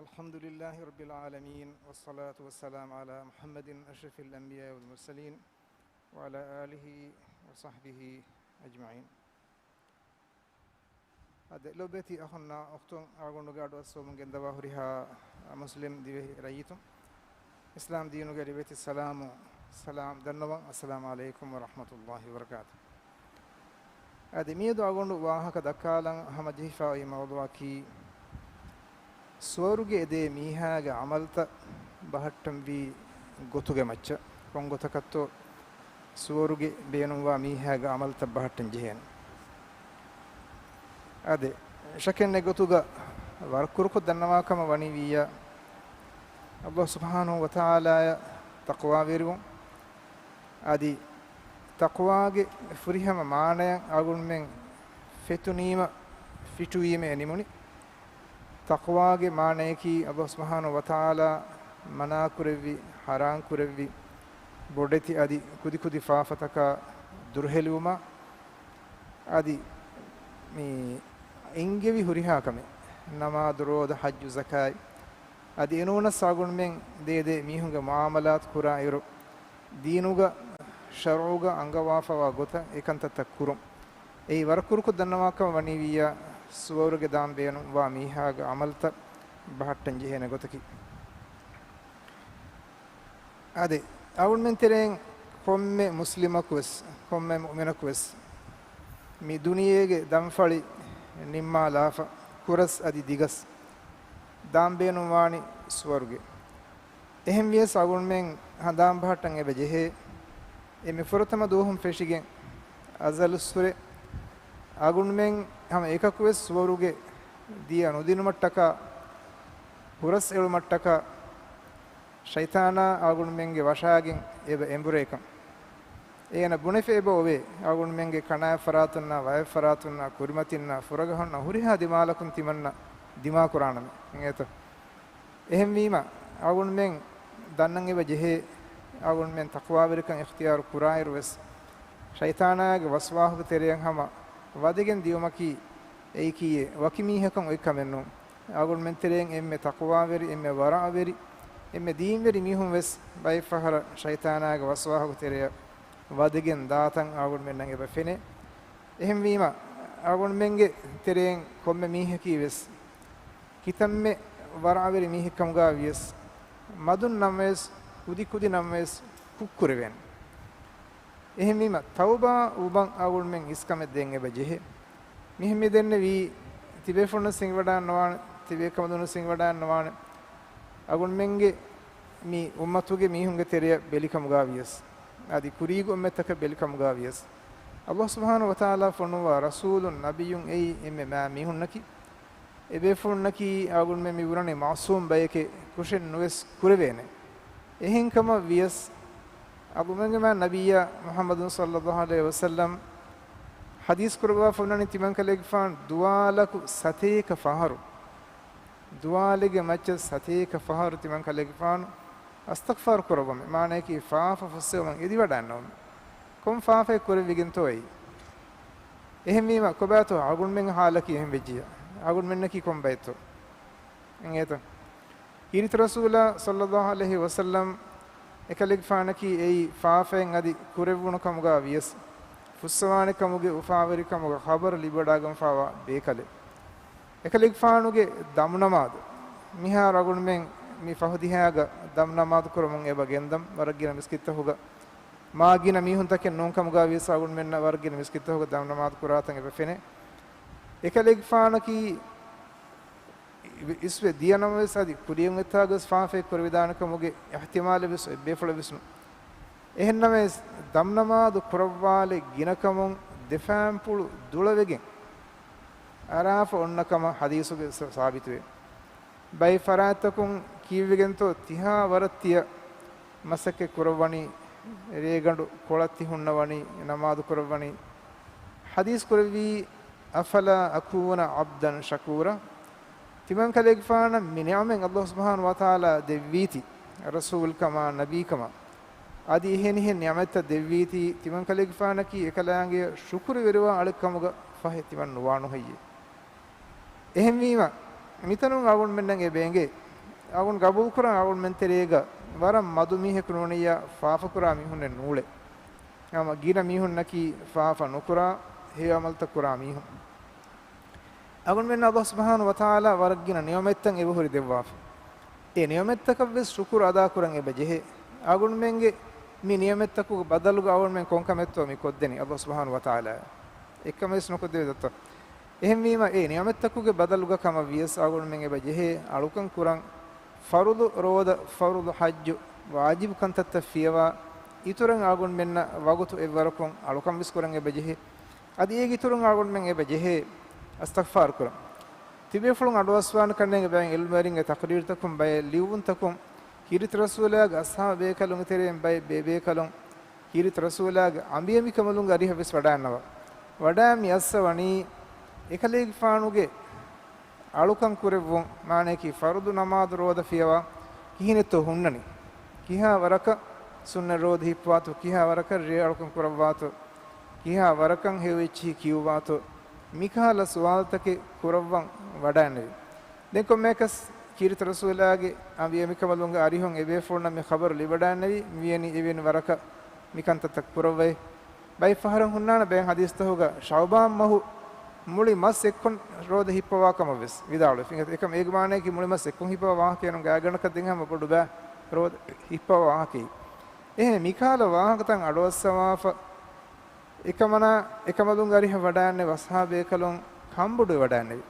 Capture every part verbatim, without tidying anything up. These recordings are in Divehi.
الحمد لله رب العالمين، والصلاة والسلام على محمد أشرف الأنبياء والمرسلين، وعلى آله وصحبه أجمعين. އާދެ، ލޯބިވެތި އަޚުންނާ އުޚްތުން، އަޅުގަނޑުގެ އަޑުއައްސަވަމުން ގެންދަވާ ހުރިހާ މުސްލިމް ދިވެހި ރައްޔިތުން، އިސްލާމް ދީނުގެ ރިވެތި ސަލާމު، ސަލާމް ދަންނަވަން، އައްސަލާމު ޢަލައިކުމް ވަރަޙްމަތުﷲި ވަބަރަކާތު. އަދި މިއަދު އަޅުގަނޑު ވާހަކަ ދައްކާލަން ހަމަޖެހިފައި މައުޟޫޢަކީ، ސުވަރުގެ އެދޭ މީހާގެ ޢަމަލުތައް ބަހައްޓަންވީ ގޮތުގެ މައްޗަށް، ކޮން ގޮތަކަށްތޯ ސުވަރުގެ ބޭނުންވާ މީހާގެ ޢަމަލުތައް ބަހައްޓަން ޖެހޭނެ. އާދެ، ޝައްކެއް ނެތް ގޮތުގަ ވަރަށް ކުރުކޮށް ދަންނަވާ ކަމަށް ވަނީ ވިއްޔާ، ﷲ ސުބްޙާނަހޫ ވަތަޢާލާއަށް ތަޤްވާވެރިވުން. އަދި ތަޤްވާގެ ފުރިހަމަ މާނަޔަށް އަޅުގަނޑުމެން ފެތުނީމަ ފިޓުވީމޭ ނިމުނީ. ތަޤްވާގެ މާނަޔަކީ ﷲ ސުބްޙާނަހޫ ވަތަޢާލާ މަނާކުރެއްވި، ޙަރާމް ކުރެއްވި، ބޮޑެތި އަދި ކުދިކުދި ފާފަތަކާ ދުރުހެލިވުމާ، އަދި މި އެންގެވި ހުރިހާ ކަމެއް، ނަމާދު، ރޯދަ، ޙައްޖު، ޒަކާތް، އަދި އެނޫނަސް އަޅުގަނޑުމެން ދޭދޭ މީހުންގެ މުޢާމަލާތު ކުރާ އިރު، ދީނުގަ، ޝަރުޢުގަ އަންގަވާފަވާ ގޮތަށް އެކަންތައްތައް ކުރުން. އެއީ ވަރަށް ކުރުކޮށް ދަންނަވާ ކަމަށް ވަނީ ވިއްޔާ، ސުވަރުގެ ދާން ބޭނުންވާ މީހާގެ ޢަމަލުތައް ބަހައްޓަން ޖެހޭނެ ގޮތަކީ. އާދެ، އަޅުގަނޑުމެން ތެރެއިން ކޮންމެ މުސްލިމަކުވެސް، ކޮންމެ މުއުމިނަކުވެސް، މި ދުނިޔޭގެ ދަންފަޅި ނިންމާލާފަ، ކުރަސް އަދި ދިގަސް ދާން ބޭނުންވާނީ ސުވަރުގެ. އެހެންވިޔަސް އަޅުގަނޑުމެން ހަނދާން ބަހައްޓަން އެބަ ޖެހޭ، އެ މި ފުރަތަމަ ދުވަހުން ފެށިގެން އަޒަލުއްސުރެ އަޅުގަނޑުމެން ހަމަ އެކަކުވެސް ސުވަރުގެ ދިޔަ ނުދިނުމަށްޓަކާ، ހުރަސް އެޅުމަށްޓަކާ، ޝައިޠާނާ އަޅުގަނޑުމެންގެ ވަށާގެން އެބަ އެނބުރޭކަން. އޭނަ ބުނެފަ އެބަ އޮވޭ، އަޅުގަނޑުމެންގެ ކަނާތް ފަރާތުންނާ، ވަޔަށް ފަރާތުންނާ، ކުރިމަތިންނާ، ފުރަގަހުންނާ، ހުރިހާ ދިމާލަކުން ތިމަންނަ ދިމާކުރާނަމޭ. އިނގޭތަ؟ އެހެންވީމަ، އަޅުގަނޑުމެން ދަންނަން އެބަ ޖެހޭ، އަޅުގަނޑުމެން ތަޤްވާވެރިކަން އިޚްތިޔާރު ކުރާއިރު ވެސް، ޝައިޠާނާގެ ވަސްވާހުގެ ތެރެއަށް ހަމަ ވަދެގެން ދިޔުމަކީ، އެއީކީއެއް ވަކި މީހަކަށް އޮތް ކަމެއް ނޫން. އަޅުގަނޑުމެން ތެރެއިން އެންމެ ތަޤްވާވެރި، އެންމެ ވަރަޢަވެރި، އެންމެ ދީންވެރި މީހުން ވެސް ބައެއް ފަހަރަށް ޝައިޠާނާގެ ވަސްވާހުގެ ތެރެއަށް ވަދެގެން ދާތަން އަޅުގަނޑުމެންނަށް އެބަ ފެނޭ. އެހެންވީމަ، އަޅުގަނޑުމެންގެ ތެރެއިން ކޮންމެ މީހަކީ ވެސް ކިތަންމެ ވަރަޢަވެރި މީހެއްކަމުގައި ވިޔަސް، މަދުން ނަމަވެސް، ކުދިކުދި ނަމަވެސް ކުށްކުރެވޭނެ. އެހެންވީމަ، ތައުބާ އުޅުމަށް އަޅުގަނޑުމެން އިސްކަމެއް ދޭން އެބަ ޖެހޭ. މިހެން މި ދެންނެވީ، ތިބޭފުޅުން ސިނގިވަޑާން ނުވާނެ، ތިބޭކަމަދުން ސިނގިވަޑާން ނުވާނެ. އަޅުގަނޑުމެންގެ މި އުއްމަތުގެ މީހުންގެ ތެރެއަށް ބެލިކަމުގައި ވިޔަސް، އަދި ކުރީގެ އުއްމަތްތަކަށް ބެލިކަމުގައި ވިޔަސް، ﷲ ސުބްޙާނަހޫ ވަތަޢާލާ ފޮނުއްވާ ރަސޫލުން، ނަބިއްޔުން އެއީ އެންމެ މާ މީހުންނަކީ. އެބޭފުޅުންނަކީ އަޅުގަނޑުމެން މި ބުނަނީ މަޢުޞޫމް ބަޔެކޭ، ކުށެއް ނުވެސް ކުރެވޭނެ. އެހެންކަމަށް ވިޔަސް، އަޅުގަނޑުމެންގެ މާތް ނަބިއްޔާ މުޙައްމަދު ޞައްލައްލާހު ޢަލައިހި ވަސައްލަމް ޙަދީޘް ކުރައްވާ ފޮނުވަނީ ތިމަންކަލޭގެފާނު ދުވާލަކު ސަތޭކަ ފަހަރު، ދުވާލެއްގެ މައްޗަށް ސަތޭކަ ފަހަރު ތިމަންކަލޭގެފާނު އަސްތަޣްފާރު ކުރައްވަމޭ. މާނަޔަކީ ފާފަ ފުއްސެވުމަށް އެދިވަޑައިންނެވުމޭ. ކޮން ފާފައެއް ކުރެއްވިގެންތޯ އެއީ؟ އެހެންވީމަ، ކޮބާތޯ އަޅުގަނޑުމެންގެ ޙާލަކީ އެހެން ވެއްޖިއްޔާ؟ އަޅުގަނޑުމެންނަކީ ކޮން ބައެއްތޯ؟ އެނގޭތަ؟ ކީރިތި ރަސޫލާ ޞައްލައްލާހު ޢަލައިހި ވަސައްލަމް އެކަލޭގެފާނަކީ އެއީ ފާފައެއް އަދި ކުރެއްވުނު ކަމުގަ ވިޔަސް، ފުއްސަވާނެ ކަމުގެ އުފާވެރިކަމުގެ ޚަބަރު ލިބިވަޑައިގަންފާވާ ބޭކަލެއް. އެކަލޭގެފާނުގެ ދަމުނަމާދު، މިހާރު އަޅުގަނޑުމެން މި ފަހު ދިހާގަ ދަމުނަމާދު ކުރަމުން އެބަ ގެންދަން، ވަރަށް ގިނަ މިސްކިތްތަކުގަ މާ ގިނަ މީހުންތަކެއް ނޫން ކަމުގަ ވިޔަސް އަޅުގަނޑުމެންނަށް ވަރަށް ގިނަ މިސްކިތްތަކުގަ ދަމުނަމާދު ކުރާތަން އެބަ ފެނޭ. އެކަލޭގެފާނަކީ އިސްވެ ދިޔަ ނަމަވެސް އަދި ކުރިޔަށް އޮތާގަސް ފާފައެއް ކުރެވިދާނެ ކަމުގެ އިޙްތިމާލެއް ވެސް އެއްބޭފުޅެއް ވެސް ނޫން. އެހެންނަމަވެސް، ދަމުނަމާދު ކުރައްވާލެއް ގިނަކަމުން ދެފާންޕުޅު ދުޅަވެގެން އަރާފަ އޮންނަ ކަމަށް ޙަދީޘުގެ ސަ-، ސާބިތުވޭ. ބައެއް ފަރާތްތަކުން ކީއްވެގެންތޯ ތިހާ ވަރަށް ތިޔަ މަސައްކަތް ކުރައްވަނީ، ރޭގަނޑު ކޮޅަށް ތި ހުންނަވަނީ، ނަމާދު ކުރައްވަނީ. ޙަދީޘް ކުރެއްވީ، أفلا أكون عبدا شكورا؟ ތިމަންކަލޭގެފާނަށް މި ނިޢުމަތް ﷲ ސުބްޙާނަހޫ ވަތަޢާލާ ދެއްވީތީ، ރަސޫލްކަމާ، ނަބީކަމާ، އަދި އެހެނިހެން ނިޢުމަތްތައް ދެއްވީތީ، ތިމަންކަލޭގެފާނަކީ އެކަލާނގެއަށް ޝުކުރުވެރިވާ އަޅެއްކަމުގަ ފަހެ ތިމަން ނުވާނުހެއްޔޭ؟ އެހެންވީމަ، މިތަނުން އަޅުގަނޑުމެންނަށް އެބަ އެނގޭ، އަޅުގަނޑު ގަބޫލުކުރަން އަޅުގަނޑުމެން ތެރޭގަ ވަރަށް މަދު މީހަކު ނޫނިއްޔާ ފާފަކުރާ މީހުންނެއް ނޫޅޭ. ހަމަ ގިނަ މީހުންނަކީ ފާފަ ނުކުރާ ހެޔޮ އަމަލުތައް ކުރާ މީހުން. އަޅުގަނޑުމެން އަﷲ ސުބްޙާނަހޫ ވަތަޢާލާ ވަރަށް ގިނަ ނިޢުމަތްތައް އެބަހުރި ދެއްވާފަ. އެ ނިޢުމަތްތަކަށްވެސް ޝުކުރު އަދާކުރަން އެބަ ޖެހޭ. އަޅުގަނޑުމެންގެ މި ނިޢުމަތްތަކުގެ ބަދަލުގަ އަޅުގަނޑުމެން ކޮންކަމެއްތޯ މި ކޮށްދެނީ އަﷲ ސުބްޙާނަހޫ ވަތަޢާލާ؟ އެއްކަމެއްވެސް ނުކޮށްދެވޭ ދޯ. އެހެންވީމަ، އެ ނިޢުމަތްތަކުގެ ބަދަލުގަ ކަމަށް ވިޔަސް އަޅުގަނޑުމެން އެބަ ޖެހޭ އަޅުކަން ކުރަން، ފަރުޟު ރޯދަ، ފަރުޟު ޙައްޖު، ވާޖިބު ކަންތައްތައް ފިޔަވާ، އިތުރަށް އަޅުގަނޑުމެންނަށް ވަގުތު އެއްވަރަކުން އަޅުކަންވެސް ކުރަން އެބަ ޖެހޭ. އަދި އޭގެ އިތުރުން އަޅުގަނޑުމެން އެބަ ޖެހޭ އިސްތިޣްފާރު ކުރަން. ތިބޭފުޅުން އަޑުއައްސަވާނެ ކަންނޭނގެ ބައެއް ޢިލްމުވެރިންގެ ތަޤްރީރުތަކުން، ބައެއް ލިޔުއްވުންތަކުން، ކީރިތި ރަސޫލާގެ އަޞްޙާބު ބޭކަލުންގެ ތެރެއިން ބައެއް ބޭބޭކަލުން، ކީރިތި ރަސޫލާގެ އަނބިއަނބިކަނބަލުންގެ އަރިހަށްވެސް ވަޑައިގަންނަވާ. ވަޑައިގެން މި އައްސަވަނީ އެކަލޭގެފާނުގެ އަޅުކަން ކުރެއްވުން، މާނަޔަކީ ފަރުޟު ނަމާދު ރޯދަ ފިޔަވާ ކިހިނެއްތޯ ހުންނަނީ، ކިހާ ވަރަކަށް ސުންނަތް ރޯދަ ހިއްޕުވާތޯ، ކިހާ ވަރަކަށް ރޭ އަޅުކަން ކުރައްވާތޯ، ކިހާ ވަރަކަށް ހެޔޮ އެއްޗިހި ކިޔުއްވާތޯ، މިކަހަލަ ސުވާލުތަކެއް ކުރައްވަން ވަޑައިގެންނެވި. ދެން ކޮންމެއަކަސް ކީރިތި ރަސޫލާގެ އަނބިއަނބިކަނބަލުންގެ އަރިހުން އެބޭފުޅުންނަށް މި ޚަބަރު ލިބިވަޑައިގެންނެވި، މިވެނި އެވެނި ވަރަކަށް މި ކަންތައްތައް ކުރައްވައި. ބައެއް ފަހަރަށް ހުންނާނެ ބައެއް ޙަދީޘްތަކުގަ ޝަޢުބާން މަހު މުޅި މަސް އެއްކޮށް ރޯދަ ހިއްޕަވާ ކަމަށްވެސް ވިދާޅުވެފަ. އެކަމަކު އޭގެ މާނަޔަކީ މުޅި މަސް އެއްކޮށް ހިއްޕަވާ ވާހަކައެއް ނޫން، ގާތްގަނޑަކަށް ދެން ހަމަ ބޮޑު ބައި ރޯދަ ހިއްޕަވާ ވާހަކައެއް. އެހެން މިކަހަލަ ވާހަކަތައް އަޑުއައްސަވާފަ، އެކަމަނާ އެކަނބަލުންގެ އަރިހަށް ވަޑައިގެންނެވި އަޞްޙާބު ބޭކަލުން ކަންބޮޑުވެވަޑައިގެންނެވި.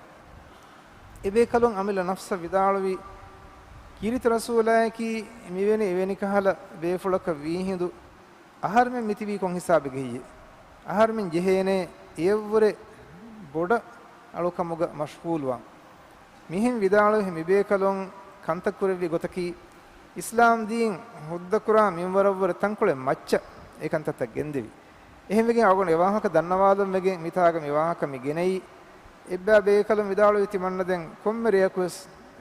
އެބޭކަލުން އަމިއްލަ ނަފްސަށް ވިދާޅުވީ، ކީރިތި ރަސޫލާއަކީ މިވެނި އެވެނި ކަހަލަ ބޭފުޅަކަށް ވީހިނދު އަހަރުމެން މިތިބީ ކޮން ހިސާބެއްގަ ހެއްޔޭ؟ އަހަރުމެން ޖެހޭނެ އެއަށްވުރެ ބޮޑަށް އަޅުކަމުގަ މަޝްޣޫލުވާން. މިހެން ވިދާޅުވި މިބޭކަލުން ކަންތައް ކުރެއްވި ގޮތަކީ، އިސްލާމް ދީން ހުއްދަކުރާ މިންވަރަށްވުރެ ތަންކޮޅެއް މައްޗަށް އެ ކަންތައްތައް ގެންދެވި. އެހެންވެގެން އަޅުގަނޑު އެ ވާހަކަ ދަންނަވާލަން ވެގެން މިތާގަ މި ވާހަކަ މި ގެނައީ. އެއްބައި ބޭކަލުން ވިދާޅުވީ ތިމަންނަ ދެން ކޮންމެ ރެޔަކުވެސް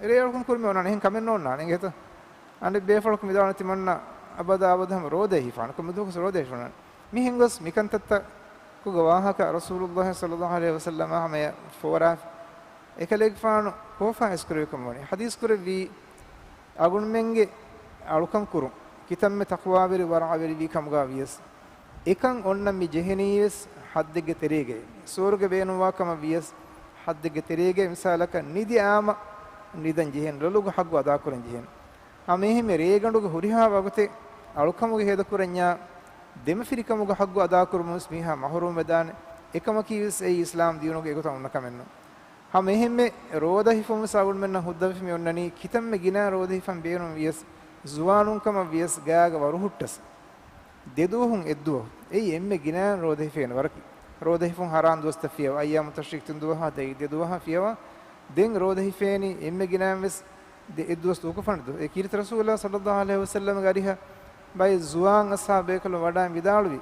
ރޭ އަޅުކަން ކުރުމެއް އޮންނާނެ، އެހެން ކަމެއް ނޯންނާނެ އިނގޭތަ؟ އަނެއް ބޭފުޅަކު ވިދާޅުވީ ތިމަންނަ އަބަދާ އަބަދު ހަމަ ރޯދައެއް ހިފާނެ، ކޮންމެ ދުވަހަކުވެސް ރޯދައެއް ހިފާނެ. މިހެން ގޮސް މިކަންތައްތަކުގެ ވާހަކަ ރަސޫލުﷲ ޞައްލަﷲ ޢަލައިހި ވަސައްލަމަ ހަމަޔަށް ފޯރާފަ. އެކަލޭގެފާނު ކޯފާ އިސްކުރެވިކަމުން ވަނީ ޙަދީޘް ކުރެއްވީ، އަޅުގަނޑުމެންގެ އަޅުކަން ކުރުން ކިތަންމެ ތަޤްވާވެރި ވަރަޢަވެރިވީ ކަމުގަ ވިޔަސް، އެކަން އޮންނަ މި ޖެހެނީވެސް ޙައްދެއްގެ ތެރޭގައި. ސުވަރުގެ ބޭނުންވާ ކަމަށް ވިޔަސް ޙައްދެއްގެ ތެރޭގައި. މިސާލަކަށް ނިދި އާމަ ނިދަން ޖެހޭނެ، ލޮލުގެ ޙައްޤު އަދާކުރަން ޖެހޭނެ. ހަމަ އެހެންމެ ރޭގަނޑުގެ ހުރިހާ ވަގުތެއް އަޅުކަމުގެ ހޭދަކުރަންޏާ ދެމަފިރިކަމުގެ ޙައްޤު އަދާކުރުމުންވެސް މީހާ މަޙްރޫމްވެދާނެ. އެކަމަކީވެސް އެއީ އިސްލާމް ދީނުގެ އެގޮތަށް އޮންނަ ކަމެއްނޫން. ހަމަ އެހެންމެ ރޯދަ ހިފުމުންވެސް އަޅުގަނޑުމެންނަށް ހުއްދަވެފަ މި އޮންނަނީ ކިތަންމެ ގިނަ ރޯދަ ހިފަން ބޭނުން ވިޔަސް، ޒުވާނުން ކަމަށް ވިޔަސް ގާގަ ވަރުހުއްޓަސް ދެދުވަހުން އެއްދުވަހު. އެއީ އެންމެ ގިނަ ރޯދަ ހިފޭނެ ވަރަކީ. ރޯދަ ހިފުން ހަރާން ދުވަސްތައް ފިޔަވާ، އައްޔާމު ތަޝްރީޤް ތިން ދުވަހާ ދެ، ދެ ދުވަހާ ފިޔަވާ. ދެން ރޯދަ ހިފޭނީ އެންމެ ގިނައިން ވެސް ދެ، އެއްދުވަސް ދޫކޮށްފަ ދުވަހު. އެ ކީރިތި ރަސޫލާ ޞައްލަﷲ ޢަލައިހި ވަސައްލަމްގެ އަރިހަށް ބައެއް ޒުވާން އަޞްޙާބު ބޭކަލުން ވަޑައިން ވިދާޅުވި،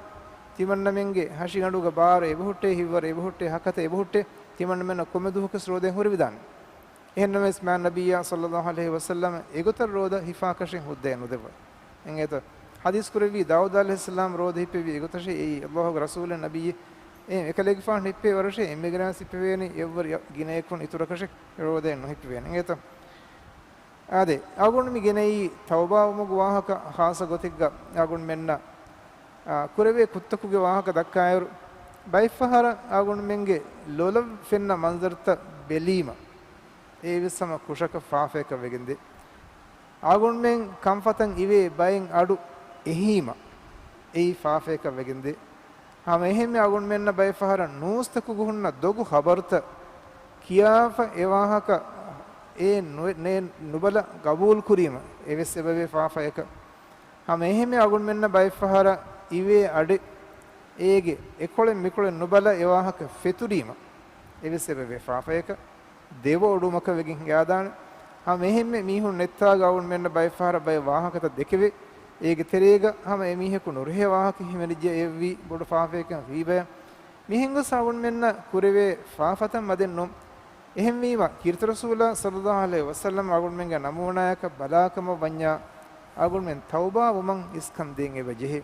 ތިމަންނަމެންގެ ހަށިގަނޑުގެ ބާރު އެބަހުއްޓޭ، ހިތްވަރު އެބަހުއްޓޭ، ހަކަތަ އެބަހުއްޓޭ، ތިމަންނަމެންނަށް ކޮންމެ ދުވަހަކުވެސް ރޯދައެއް ހުރެވިދާނެ. އެހެންނަމަވެސް މާތް ނަބިއްޔާ ޞައްލަﷲ ޢަލައިހި ވަސައްލަމަ އެގޮތަށް ރޯދަ ހިފާކަށެއް ހުއްދައެއް ނުދެއްވަ. އެނގޭތަ؟ ޙަދީޘް ކުރެއްވީ ދާއޫދު ޢަލައިހިއްސަލާމް ރޯދަ ހިއްޕެވީ އެގޮތަށޭ. އެއީ ﷲ ގެ ރަސޫލެއް ނަބިއްޔެއް. އެ އެކަލޭގެފާނު ހިއްޕޭ ވަރަށޭ، އެންމެ ގިނައިން ހިއްޕެވޭނީ އެއްވަރު ގިނައަކުން އިތުރަކަށެއް ރޯދައެއް ނުހިއްޕެވޭނެ. އެނގޭތަ؟ އާދެ، އަޅުގަނޑު މި ގެނައީ ތައުބާވުމުގެ ވާހަކަ ޚާއްޞަ ގޮތެއްގަ އަޅުގަނޑުމެންނަށް، އާ، ކުރެވޭ ކުށްތަކުގެ ވާހަކަ ދައްކާއިރު، ބައެއްފަހަރަށް އަޅުގަނޑުމެންގެ ލޮލަށް ފެންނަ މަންޒަރުތައް ބެލީމަ، އެއީވެސް ހަމަ ކުށަކަށް ފާފަޔަކަށް ވެގެންދޭ. އަޅުގަނޑުމެން ކަންފަތަށް އިވޭ ބައެއް އަޑު އެހީމަ، އެއީ ފާފަޔަކަށް ވެގެންދޭ. ހަމަ އެހެންމެ އަޅުގަނޑުމެންނަށް ބައެއްފަހަރަށް ނޫސްތަކުގަ ހުންނަ ދޮގު ޚަބަރުތައް ކިޔާފަ އެ ވާހަކަ އެ ނު-، ނެ-، ނުބަލަ ގަބޫލުކުރީމަ، އެވެސް އެބަވޭ ފާފަޔަކަށް. ހަމަ އެހެންމެ އަޅުގަނޑުމެންނަށް ބައެއްފަހަރަށް އިވޭ އަޑެއް އޭގެ އެކޮޅެއް މިކޮޅެއް ނުބަލަ އެ ވާހަކަ ފެތުރީމަ، އެވެސް އެބަވޭ ފާފަޔަކަށް. ދެވައުޑުވުމަކަށް ވެގެން ހިނގާދާނެ. ހަމަ އެހެންމެ މީހުން ނެއްތާގަ އަޅުގަނޑުމެންނަށް ބައެއްފަހަރަށް ބައެއް ވާހަކަތައް ދެކެވޭ. އޭގެ ތެރޭގަ ހަމަ އެމީހަކު ނުރެހޭ ވާހަކަ ހިމެނިއްޖެ އެއްވީ ބޮޑު ފާފަޔަކަށް ހީބަޔަށް. މިހެން ގޮސް އަޅުގަނޑުމެންނަށް ކުރެވޭ ފާފަތައް މަދެއް ނޫން. އެހެންވީމަ، ކީރިތި ރަސޫލާ ޞައްލަﷲ ޢަލައިހި ވަސައްލަމަ އަޅުގަނޑުމެންގެ ނަމޫނާޔަކަށް ބަލާކަމަށް ވަންޏާ، އަޅުގަނޑުމެން ތައުބާވުމަށް އިސްކަން ދޭން އެބަ ޖެހޭ.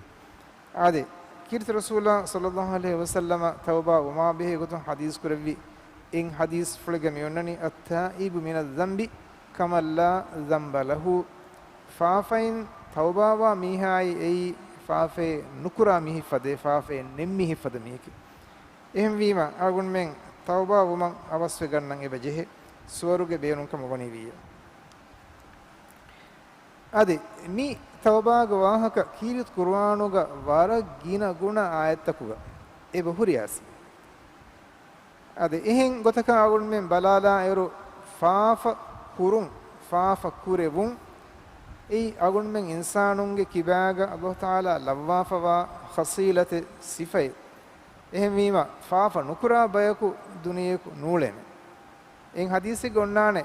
އާދެ، ކީރިތި ރަސޫލާ ޞައްލަﷲ ޢަލައިހި ވަސައްލަމަ ތައުބާ ވުމާ ބެހޭ ގޮތުން ޙަދީޘް ކުރެއްވި. އެއް ޙަދީޘްފުޅެއްގަ މި އޮންނަނީ، التائب من الذنب كمن لا ذنب له. ފާފައިން ތައުބާވާ މީހާއި އެއީ ފާފައެއް ނުކުރާ މީހެއް ފަދަ، ފާފައެއް ނެތް މީހެއް ފަދަ މީހެކޭ. އެހެންވީމަ، އަޅުގަނޑުމެން ތައުބާވުމަށް އަވަސްވެ ގަންނަން އެބަ ޖެހޭ، ސުވަރުގެ ބޭނުންކަމަށް ވަނީވިއްޔާ. އަދި މި ތައުބާގެ ވާހަކަ ކީރިތި ޤުރުއާނުގަ ވަރަށް ގިނަ ގުނަ އާޔަތްތަކުގަ އެބަ ހުރި އާސި. އަދި އެހެން ގޮތަކަށް އަޅުގަނޑުމެން ބަލާލާއިރު، ފާފަ ކުރުން، ފާފަ ކުރެވުން، އެއީ އަޅުގަނޑުމެން އިންސާނުންގެ ކިބާގަ ﷲ ތަޢާލާ ލައްވާފަވާ ޚަޞީލަތެއް، ސިފައެއް. އެހެންވީމަ، ފާފަ ނުކުރާ ބަޔަކު ދުނިޔެއަކު ނޫޅޭނެ. އެއިން ޙަދީޘެއްގަ އޮންނާނެ،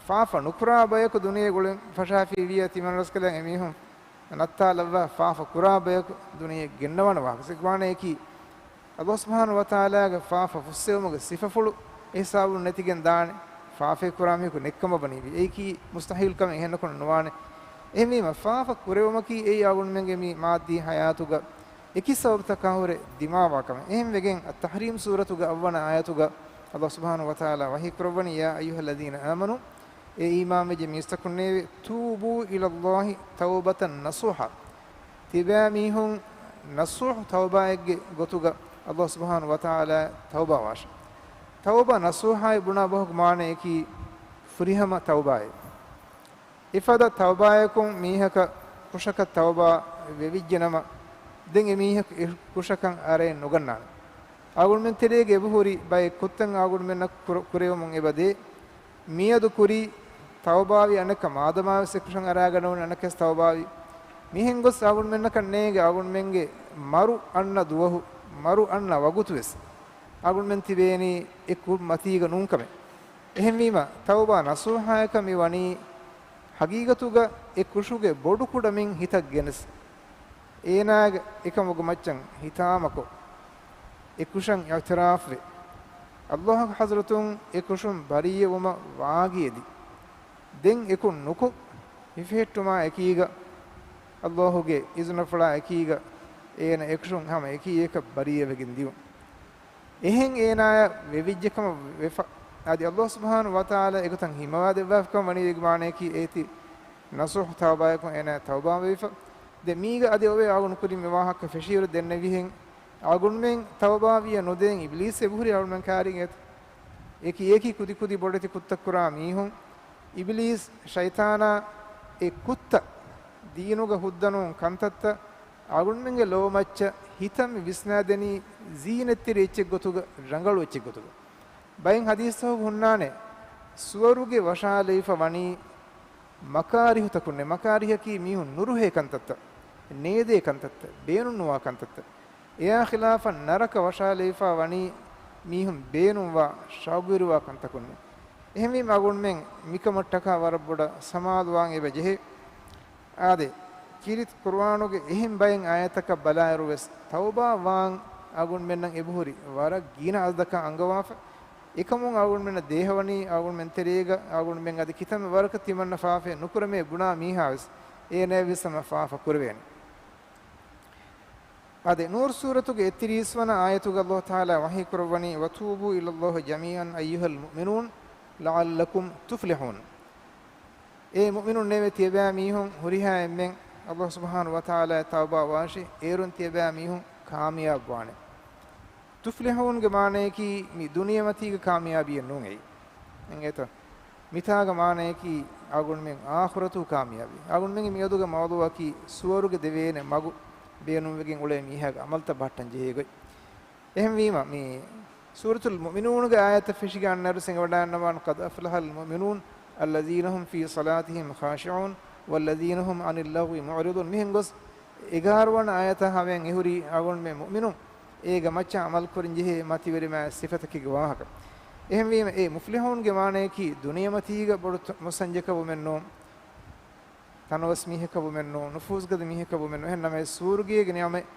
ފާފަ ނުކުރާ ބަޔަކު ދުނިޔެ އުޅެން ފަށާފީވިއްޔާ ތިމަންރަސްކަލަން އެމީހުން ނައްތާލައްވާ، ފާފަ ކުރާ ބަޔަކު ދުނިޔެ ގެންނަވާނެ ވާހަކަ. ސިކުވާނެއަކީ، ﷲ ސުބްޙާނަހޫ ވަތަޢާލާގެ ފާފަ ފުއްސެވުމުގެ ސިފަފުޅު އެ ހިސާބުން ނެތިގެން ދާނެ، ފާފައެއް ކުރާ މީހަކު ނެތްކަމަށް ވަނީވި. އެއީކީ މުސްތަޙީލް ކަމެއް، އެހެންނަކުން ނުވާނެ. އެހެންވީމަ، ފާފަ ކުރެވުމަކީ އެއީ އަޅުގަނޑުމެންގެ މި މާއްދީ ޙަޔާތުގަ އެކި ސަބަބުތަކާ ހުރެ ދިމާވާ ކަމެއް. އެހެންވެގެން، އައްތަޙްރީމް ސޫރަތުގެ އަށްވަނަ އާޔަތުގަ ﷲ ސުބްޙާނަހޫ ވަތަޢާލާ ވަޙީ ކުރައްވަނީ، يا أيها الذين آمنوا، އޭ އީމާންވެއްޖެ މީސްތަކުންނޭވެ، توبوا إلى الله توبة نصوحا، ތިބާ މީހުން ނަޞޫޙު ތައުބާއެއްގެ ގޮތުގަ ﷲ ސުބްޙާނަހޫ ވަތަޢާލާ ތައުބާވާށި. ތައުބާ ނަޞޫޙާއި ބުނާ ބަހުގެ މާނަޔަކީ ފުރިހަމަ ތައުބާއެއް. އެފަދަ ތައުބާޔަކުން މީހަކަށް ކުށަކަށް ތައުބާ ވެވިއްޖެނަމަ، ދެން އެމީހަކު އެ ކުށަކަށް އަރައެއް ނުގަންނާނެ. އަޅުގަނޑުމެން ތެރޭގަ އެބަހުރި ބައެއް ކުށްތައް އަޅުގަނޑުމެންނަށް ކުރ-، ކުރެވެމުން އެބަދޭ. މިއަދު ކުރީ ތައުބާވި އަނެއްކާ މާދަމާވެސް އެ ކުށަށް އަރާގަނެވުނީ އަނެއްކާވެސް ތައުބާވި. މިހެން ގޮސް އަޅުގަނޑުމެންނަކަށް ނޭނގެ އަޅުގަނޑުމެންގެ މަރު އަންނަ ދުވަހު، މަރު އަންނަ ވަގުތުވެސް އަޅުގަނޑުމެން ތިބޭނީ އެ ކުށް މަތީގަ ނޫންކަމެއް. އެހެންވީމަ، ތައުބާ ނަޞޫޙާޔަކަށް މި ވަނީ ޙަޤީޤަތުގަ އެ ކުށުގެ ބޮޑު ކުޑަމިން ހިތަށް ގެނެސް، އޭނާގެ އެކަމުގެ މައްޗަށް ހިތާމަކޮށް، އެ ކުށަށް އިޢުތިރާފުވެ، ﷲގެ ޙަޟްރަތުން އެ ކުށުން ބަރީއަވުމަށް ވާގި އެދި، ދެން އެ ކުށް ނުކޮށް، ހިފެހެއްޓުމާ އެކީގަ ﷲގެ އިޒުނަފުޅާ އެކީގަ އޭނަ އެ ކުށުން ހަމަ އެކީ އެކަށް ބަރީއަވެގެން ދިޔުން. އެހެން އޭނާޔަށް ވެވިއްޖެކަމަށް ވެފަ. އަދި ﷲ ސުބްޙާނަހޫ ވަތަޢާލާ އެގޮތަށް ހިމަވާދެއްވާފަކަން ވަނީ މާނަޔަކީ އޭތި ނަޞޫޙު ތައުބާޔަކުން އޭނާ ތައުބާވެވިފަ. ދެން މީގަ އަދި އޮވޭ އަޅުގަނޑު ކުރިން މި ވާހަކަ ފެށިއިރު ދެންނެވިހެން، އަޅުގަނޑުމެން ތައުބާވިޔަ ނުދޭން އިބްލީސް އެބަހުރި އަޅުގަނޑުމެން ކާރިން އެތަ؟ އެކި އެކި ކުދި ކުދި ބޮޑެތި ކުށްތައް ކުރާ މީހުން، އިބްލީސް ޝައިޠާނާ އެ ކުށްތައް، ދީނުގަ ހުއްދަނޫން ކަންތައްތައް އަޅުގަނޑުމެންގެ ލޯމައްޗަށް ހިތަށް މި ވިސްނާދެނީ ޒީނަތްތެރި އެއްޗެއް ގޮތުގަ، ރަނގަޅު އެއްޗެއް ގޮތުގަ. ބައެއް ޙަދީޘްތަކުގަ ހުންނާނެ، ސުވަރުގެ ވަށާލައިފަ ވަނީ މަކާރިހުތަކުންނޭ. މަކާރިހަކީ މީހުން ނުރުހޭ ކަންތައްތައް، ނޭދޭ ކަންތައްތައް، ބޭނުންނުވާ ކަންތައްތައް. އެއާ ޚިލާފަށް ނަރަކަ ވަށާލައިފާ ވަނީ މީހުން ބޭނުންވާ، ޝައުގުވެރިވާ ކަންތަކުންނޭ. އެހެންވީމަ އަޅުގަނޑުމެން މިކަމަށްޓަކާ ވަރަށް ބޮޑަށް ސަމާލުވާން އެބަ ޖެހޭ. އާދެ، ކީރިތި ޤުރުއާނުގެ އެހެން ބައެއް އާޔަތަކަށް ބަލާއިރު ވެސް، ތައުބާ ވާން އަޅުގަނޑުމެންނަށް އެބަހުރި ވަރަށް ގިނަ އަދަދަކަށް އަންގަވާފަ. އެކަމުން އަޅުގަނޑުމެންނަށް ދޭހަވަނީ، އަޅުގަނޑުމެން ތެރޭގަ އަޅުގަނޑުމެން އަދި ކިތަންމެ ވަރަކަށް ތިމަންނަ ފާފައެއް ނުކުރަމޭ ބުނާ މީހާ ވެސް، އޭނާ ވެސް ހަމަ ފާފަ ކުރެވޭނެ. އަދި ނޫރު ސޫރަތުގެ އެއްތިރީސް ވަނަ އާޔަތުގަ ﷲ ތަޢާލާ ވަޙީ ކުރައްވަނީ، وتوبوا إلى الله جميعا أيها المؤمنون لعلكم تفلحون. އޭ މުއުމިނުންނޭވެ! ތިޔަބައިމީހުން ހުރިހާ އެންމެން ﷲ ސުބްޙާނަހޫ ވަތަޢާލާއަށް ތައުބާ ވާށި، އޭރުން ތިޔަބައިމީހުން ކާމިޔާބުވާނެ. ތުފްލިޙޫންގެ މާނަޔަކީ މި ދުނިޔެމަތީގެ ކާމިޔާބީއެއް ނޫން އެއީ. އެނގޭތަ؟ މިތާގެ މާނަޔަކީ އަޅުގަނޑުމެން އާޚިރަތު ކާމިޔާބީ. އަޅުގަނޑުމެންގެ މިއަދުގެ މައުޟޫޢަކީ ސުވަރުގެ ދެވޭނެ މަގު ބޭނުންވެގެން އުޅޭ މީހާގެ ޢަމަލުތައް ބަހައްޓަން ޖެހޭ ގޮތް. އެހެންވީމަ، މި ސޫރަތުލް މުއުމިނޫނުގެ އާޔަތަށް ފެށިގެން އަންނައިރު އެނގިވަޑައިގަންނަވާނެ، قد أفلح المؤمنون الذين هم في صلاتهم خاشعون والذين هم عن اللغو معرضون. މިހެން ގޮސް އެގާރަ ވަނަ އާޔަތަށް ހަމަޔަށް އެހުރީ އަޅުގަނޑުމެން މުއުމިނުން އޭގެ މައްޗަށް ޢަމަލު ކުރަން ޖެހޭ މަތިވެރިމާ ސިފަތަކެއްގެ ވާހަކަ. އެހެންވީމަ، އެ މުފްލިޙޫންގެ މާނަޔަކީ ދުނިޔެމަތީގަ ބޮޑު ތަ-، މުއްސަންޖެކަށް ވުމެއް ނޫން. ތަނަވަސް މީހަކަށް ވުމެއް ނޫން، ނުފޫޒުގަދަ މީހަކަށް ވުމެއް ނޫން. އެހެން ނަމަވެސް، ސުވަރުގޭގެ ނިޢުމަތް،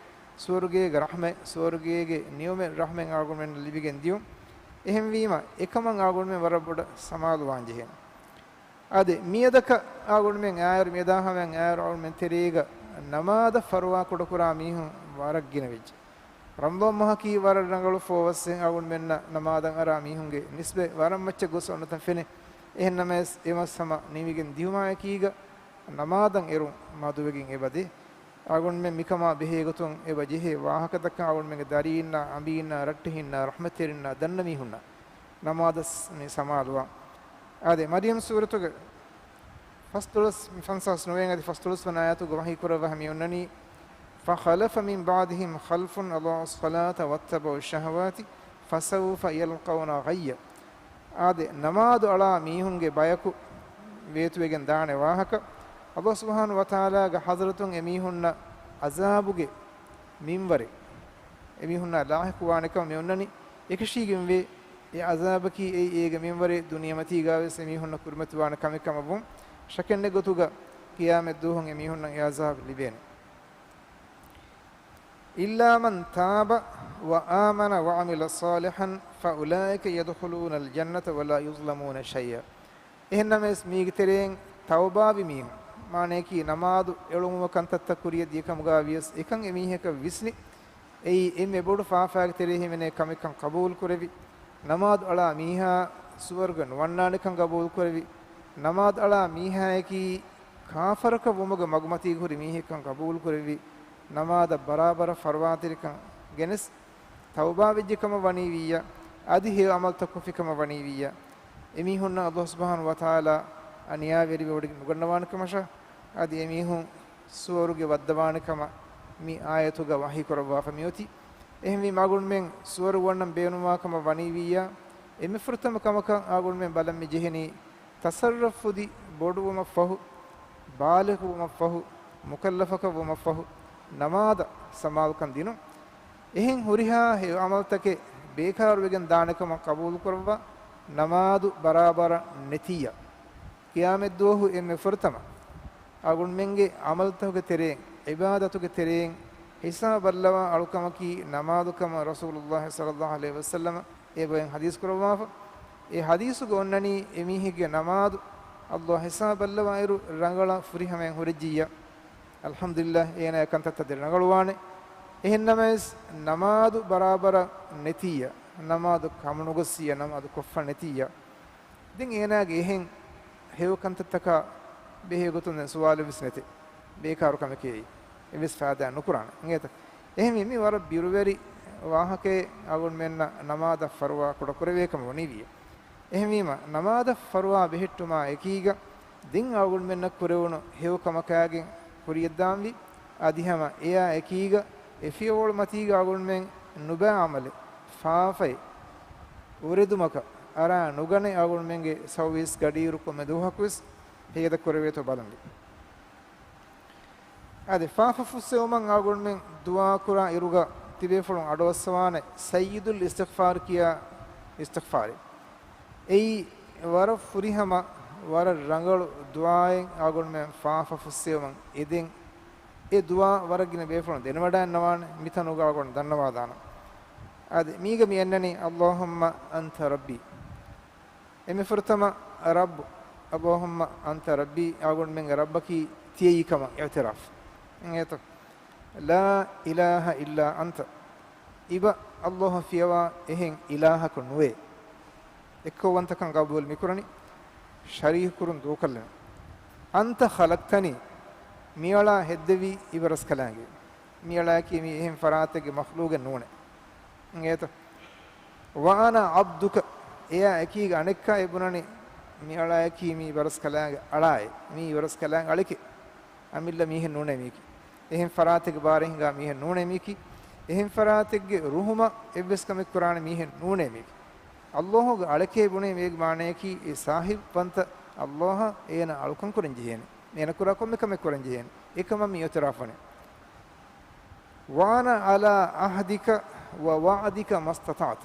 ސުވަރުގޭގެ ރަޙްމަތް، ސުވަރުގޭގެ ނިޢުމަތް ރަޙްމަތް އަޅުގަނޑުމެންނަށް ލިބިގެން ދިޔުން. އެހެންވީމަ، އެކަމަށް އަޅުގަނޑުމެން ވަރަށް ބޮޑަށް ސަމާލުވާން ޖެހޭނެ. އަދި މިއަދަކަށް އަޅުގަނޑުމެން އާއިރު، މިއަދާ ހަމަޔަށް އާއިރު އަޅުގަނޑުމެން ތެރޭގަ ނަމާދަށް ފަރުވާ ކުޑަކުރާ މީހުން ވަރަށް ގިނަ ވެއްޖެ. ރަމަޟާން މަހަކީ ވަރަށް ރަނގަޅު ފޯވައްސެއް. އަޅުގަނޑުމެންނަށް ނަމާދަށް އަރާ މީހުންގެ ނިސްބަތް ވަރަށް މައްޗަށް ގޮސް އޮންނަތަން ފެނޭ. އެހެންނަމަވެސް، އެ މަސް ހަމަ ނިމިގެން ދިޔުމާއެކީގަ، ނަމާދަށް އެރުން މަދުވެގެން އެބަދޭ. އަޅުގަނޑުމެން މިކަމާ ބެހޭގޮތުން އެބަ ޖެހޭ ވާހަކަދައްކަން އަޅުގަނޑުމެންގެ ދަރީންނާ، އަނބީންނާ، ރައްޓެހިންނާ، ރަޙްމަތްތެރިންނާ، ދަންނަ މީހުންނާ ނަމާދަށް މި ސަމާލުވާ. އާދެ، މަރްޔަމް ސޫރަތުގެ ފަސްދޮޅަސް، މި ފަންސާސް ނުވައިން އަދި ފަސްދޮޅަސް ވަނަ އާޔަތުގަ ވަޙީ ކުރައްވާ މި އޮންނަނީ، فخلف من بعدهم خلف أضاعوا الصلاة واتبعوا الشهوات فسوف يلقون غيا. އާދެ، ނަމާދު އަޅާ މީހުންގެ ބަޔަކު ވޭތުވެގެން ދާނެ ވާހަކަ، އަﷲ ސުބްޙާނަހޫ ވަތަޢާލާގެ ޙަޟްރަތުން އެމީހުންނަށް ޢަޛާބުގެ މިންވަރެއް، އެމީހުންނާ ލާޙިޤުވާނެ ކަމަށް މި އޮންނަނީ. އެކަށީގެންވޭ، އެ ޢަޛާބަކީ އެއީ އޭގެ މިންވަރެއް ދުނިޔެމަތީގަވެސް އެމީހުންނަށް ކުރިމަތިވާނެ ކަމެއް ކަމަށްވުން. ޝަކެއް ނެތް ގޮތުގަ ޤިޔާމަތް ދުވަހުން އެމީހުންނަށް އެ ޢަޛާބު ލިބޭނެ. إلا من تاب وآمن وعمل صالحا فأولئك يدخلون الجنة ولا يظلمون شيئا. އެހެންނަމަވެސް، މީގެ ތެރެއިން ތައުބާވި މީހުން، މާނަޔަކީ ނަމާދު އެޅުމުގެ ކަންތައްތައް ކުރިޔަށް ދިޔަ ކަމުގަ ވިޔަސް އެކަން އެމީހަކަށް ވިސްނި، އެއީ އެންމެ ބޮޑު ފާފާގެ ތެރޭ ހިމެނޭ ކަމެއްކަން ޤަބޫލު ކުރެވި، ނަމާދު އަޅާ މީހާ ސުވަރުގެ ނުވަންނާނެކަން ޤަބޫލު ކުރެވި، ނަމާދު އަޅާ މީހާޔަކީ ކާފަރަކަށް ވުމުގެ މަގުމަތީގަ ހުރި މީހެއްކަން ޤަބޫލު ކުރެވި، ނަމާދަށް ބަރާބަރަށް ފަރުވާތެރިކަން ގެނެސް، ތައުބާވެއްޖެ ކަމަށް ވަނީ ވިއްޔާ، އަދި ހެޔޮ ޢަމަލުތައް ކޮށްފި ކަމަށް ވަނީ ވިއްޔާ، އެމީހުންނަށް އަﷲ ސުބްޙާނަހޫ ވަތަޢާލާ އަނިޔާވެރިވެވޮޑިގެން ނުގަންނަވާނެ ކަމަށާ، އަދި އެމީހުން ސުވަރުގެ ވައްދަވާނެ ކަމަށް މި އާޔަތުގަ ވަޙީ ކުރައްވާފަ މިއޮތީ. އެހެންވީމަ، އަޅުގަނޑުމެން ސުވަރު ވަންނަން ބޭނުންވާ ކަމަށް ވަނީ ވިއްޔާ، އެންމެ ފުރަތަމަ ކަމަކަށް އަޅުގަނޑުމެން ބަލަން މި ޖެހެނީ، ތަޞައްރަފު ފުދި ބޮޑުވުމަށްފަހު، ބާލިޣުވުމަށްފަހު، މުކައްލަފަކަށް ވުމަށްފަހު، ނަމާދަށް ސަމާލުކަން ދިނުން. އެހެން ހުރިހާ ހެޔޮ ޢަމަލުތަކެއް ބޭކާރުވެގެން ދާނެކަމަށް ޤަބޫލުކުރައްވާ، ނަމާދު ބަރާބަރަށް ނެތިއްޔާ، ޤިޔާމަތްދުވަހު އެންމެ ފުރަތަމަ އަޅުގަނޑުމެންގެ ޢަމަލުތަކުގެ ތެރެއިން، ޢިބާދަތުގެ ތެރެއިން ހިސާބަށްލަވާ އަޅުކަމަކީ ނަމާދުކަމަށް ރަސޫލުﷲ ޞައްލަﷲ ޢަލައިހި ވަސައްލަމަ އެބައިން ޙަދީޘް ކުރައްވާފަ. އެ ޙަދީޘުގަ އޮންނަނީ، އެމީހެއްގެ ނަމާދު ﷲ ހިސާބަށްލަވާއިރު ރަނގަޅަށް ފުރިހަމައިން ހުރެއްޖިއްޔާ، އަލްޙަމްދުލިއްލާހް، އޭނާގެ ކަންތައްތައް ދެރަނގަޅުވާނެ. އެހެންނަމަވެސް، ނަމާދު ބަރާބަރަށް ނެތިއްޔާ، ނަމާދު ކަމުނުގޮއްސިއްޔާ، ނަމާދު ކޮށްފަ ނެތިއްޔާ، ދެން އޭނާގެ އެހެން ހެޔޮ ކަންތައްތަކާ ބެހޭ ގޮތުން ދެން ސުވާލެއްވެސް ނެތޭ. ބޭކާރު ކަމެކޭ އެއީ. އެއްވެސް ފައިދާ ނުކުރާނެ. އިނގޭތަ؟ އެހެންވީމަ، މި ވަރަށް ބިރުވެރި ވާހަކައެއް އަޅުގަނޑުމެންނަށް ނަމާދަށް ފަރުވާ ކުޑަކުރެވޭ ކަމަށް ވަނީ ވިއްޔާ. އެހެންވީމަ، ނަމާދަށް ފަރުވާ ބެހެއްޓުމާ އެކީގަ، ދެން އަޅުގަނޑުމެންނަށް ކުރެވުނު ހެޔޮ ކަމަކާގެން ކުރިޔަށްދާންވީ، އަދި ހަމަ އެއާ އެކީގަ އެ ފިޔަވަޅު މަތީގަ އަޅުގަނޑުމެން ނުބައި ޢަމަލެއް، ފާފައެއް، އުރެދުމަކަށް އަރާ ނުގަނެ، އަޅުގަނޑުމެންގެ ސައުވީސް ގަޑިއިރު ކޮންމެ ދުވަހަކުވެސް ހޭދަ ކުރެވޭތޯ ބަލަންވީ. އާދެ، ފާފަ ފުއްސެވުމަށް އަޅުގަނޑުމެން ދުޢާ ކުރާ އިރުގަ ތިބޭފުޅުން އަޑުއައްސަވާނެ ސައްޔިދުލް އިސްތިޣްފާރު ކިޔާ އިސްތިޣްފާރެއް. އެއީ ވަރަށް ފުރިހަމަ، ވަރަށް ރަނގަޅު ދުޢާއެއް އަޅުގަނޑުމެން ފާފަ ފުއްސެވުމަށް އެދެން. އެ ދުޢާ ވަރަށް ގިނަ ބޭފުޅުން ދެނެވަޑައިންނަވާނެ، މިތަނުގަ އަޅުގަނޑު ދަންނަވާދާނަން. އާދެ، މީގަ މި އަންނަނީ، اللهم أنت ربي. އެންމެ ފުރަތަމަ ރައްބު، اللهم أنت ربي، އަޅުގަނޑުމެންގެ ރައްބަކީ ތިޔައީ ކަމަށް އިޢުތިރާފު. އިނގޭތޯ؟ لا إله إلا أنت. އިބަ ﷲ ފިޔަވާ އެހެން އިލާހަކު ނުވޭ. އެއްކައުވަންތަކަން ގަބޫލު މިކުރަނީ، ޝަރީކު ކުރުން ދޫކޮށްލަނީ. أنت خلقتني، މިއަޅާ ހެއްދެވީ އިބަރަސްކަލާނގެ. މިއަޅާއަކީ މީ އެހެން ފަރާތެއްގެ މަޚްލޫގެއް ނޫނޭ. އިނގޭތަ؟ وأنا عبدك، އެއާ އެކީގަ އަނެއްކާ އެބުނަނީ، މިއަޅާއަކީ މީ އިބަރަސްކަލާނގެ އަޅާއޭ، މީ އިބަރަސްކަލާނގެ އަޅެކޭ. އަމިއްލަ މީހެއް ނޫނޭ މީކީ. އެހެން ފަރާތެއްގެ ބާރެއް ހިނގާ މީހެއް ނޫނޭ މީކީ. އެހެން ފަރާތެއްގެ ރުހުމަށް އެއްވެސް ކަމެއް ކުރާނެ މީހެއް ނޫނޭ މީކީ. ﷲ ގެ އަޅެކޭ ބުނޭ މީގެ މާނަޔަކީ، އެ ސާހިބްވަންތަ ﷲ އޭނަ އަޅުކަން ކުރަން ޖެހޭނެ. އޭނަ ކުރާ ކޮންމެ ކަމެއް ކުރަން ޖެހޭނެ. އެކަމަށް މި އިޢުތިރާފުވަނީ. وأنا على عهدك ووعدك ما استطعت.